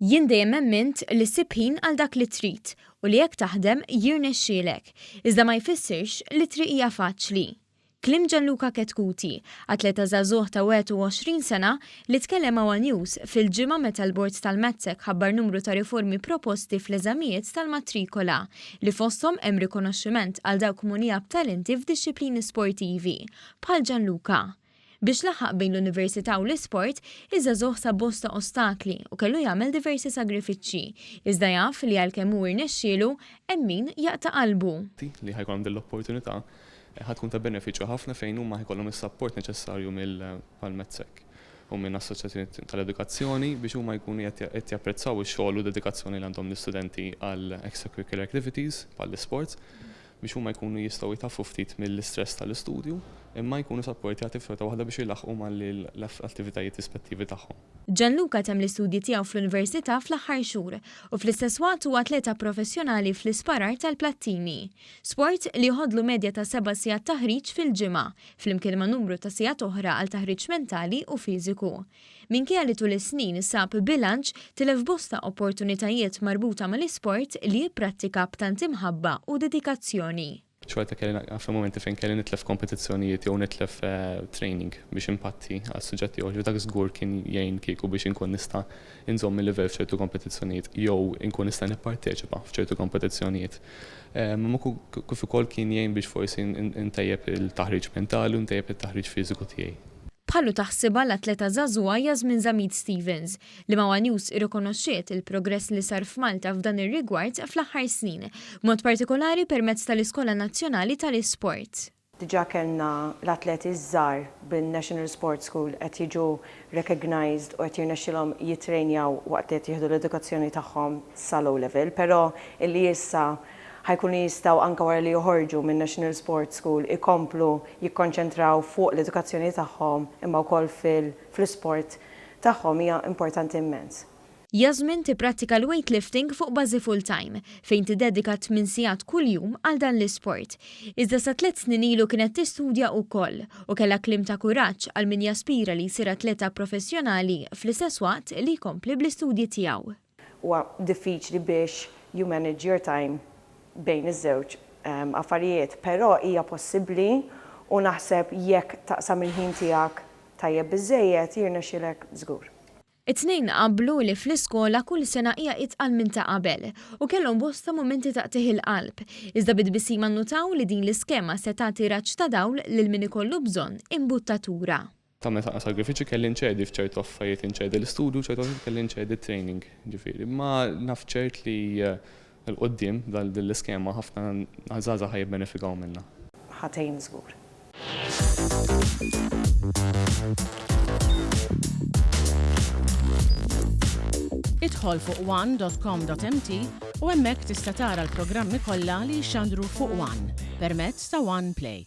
Jien dejjem emmint li ssib ħin għal dak li trid u li jekk taħdem jirnexxielek, iżda ma jfissirx li t-triq hija faċli. Kliem Gianluca Chetcuti, atleta żagħżugħ ta' 21 sena li tkellem ma' one News fil-ġimgħa meta l-Bord tal-MATSEC ħabbar numru ta' riformi proposti fl-eżamijiet tal-matrikola li fosthom hemm rikonoxximent għal dawk mogħnija b'talenti f'dixxiplini sportivi, bħal Gianluca. Biex laħaq bejn l-università u l-isport, iż-żagħżugħ sab bosta ostakli u kellu jagħmel diversi sagrifiċċji, iżda jaf li għalkemm hu irnexxielu, hemm min jaqta' qalbu. Li ħa jkollhom din l-opportunità ħa tkun ta' benefiċċju ħafna fejn huma ħa jkollhom is-sapport neċessarju mill-MATSEC u minn assoċjazzjonijiet tal-edukazzjoni biex huma jkunu qed japprezzaw ix-xogħol u dedikazzjoni li għandhom l-istudenti għal extracurricular activities bħall-isports biex huma jkunu jistgħu jtaffu ftit mill-istress tal-istudju imma jkunu sapportjati f'xorta waħda biex ilaħħqu mal-attivitajiet rispettivi tagħhom. Gianluca temm l-istudji tiegħu fl-Università fl-aħħar xhur u fl-istess waqt huwa atleta professjonali fl-isparar tal-plattini. Sport li joħodlu medja ta' seba' sigħat taħriġ fil-ġimgħa, flimkien ma' numru ta' sigħat oħra għal taħriġ mentali u fiżiku. Minkejja li tul is-snin sab bilanċ, tilef bosta opportunitajiet marbuta mal-isport li jipprattika b'tant imħabba u dedikazzjoni. Xorta kelli ħafna mumenti fejn kelli nitlef kompetizzjonijiet jew nitlef training biex inpatti għal suġġetti oħra, dak żgur kien jgħin kieku biex inkun nista' nżomm il-livell f'ċertu kompetizzjonijiet jew inkun nista' nipparteċipa f'ċertu kompetizzjonijiet. Imma kif ukoll kien jgħin biex forsi ntejjeb il-taħriġ mentali u ntejjeb it-taħriġ fiżiku tiegħi. Bħalu taħsibha l-atleta żagħżugħa Yasmin Zammit Stevens, li ma' one News irrikonoxxiet il-progress li sar f'Malta f'dan ir-rigward fl-aħħar snin, b'mod partikolari permezz tal-Iskola Nazzjonali tal-Isport. Diġà kellna l-atleti ż-żgħar bin-National Sports School qed jiġu recognised u qed jirnexxilhom jittrejnjaw waqt li qed jieħdu l-edukazzjoni tagħhom sal-O Level, però illi issa ħa jkunu jistgħu anke wara li joħorġu min-National Sports School ikomplu jikkonċentraw fuq l-edukazzjoni tagħhom imma wkoll fl-isport tagħhom hija importanti immens. Yasmin tipprattika l-weightlifting fuq bażi full-time, fejn tiddedika tminn sigħat kuljum għal dan l-isport. Iżda sa tliet snin ilu kienet tistudja wkoll, u kellha kliem ta' kuraġġ għal min jaspira li jsir atleta professjonali fl-istess waqt li jkompli bl-istudji tiegħu. Huwa diffiċli biex you manage your time bejn iż-żewġ affarijiet, però hija possibbli u naħseb jekk taqsam il-ħin tiegħek tajjeb biżżejjed jirnexxilek żgur. It-tnejn qablu li fl-iskola kull sena hija itqal minn ta' qabel u kellhom bosta mumenti ta' qtigħ il-qalb, iżda bi tbissima nnutaw li din l-iskema se tagħti raġġ ta' dawl lil min ikollu bżonn imbuttatura. Tagħmel ħafna sagrifiċċji, kelli nċedi f'ċertu affarijiet inċedi l-istudju, ċertu affarijiet kelli nċedi t-training, ġifieri. Imma naf ċert li 'l quddiem din l-iskema ħafna żgħażagħ ħa jibbenefikaw minnha. Ħa tgħin żgur. Idħol fuq one.com.mt u hemmhekk tista' tara l-programmi kollha li jixxandru fuq One permezz ta' One Play.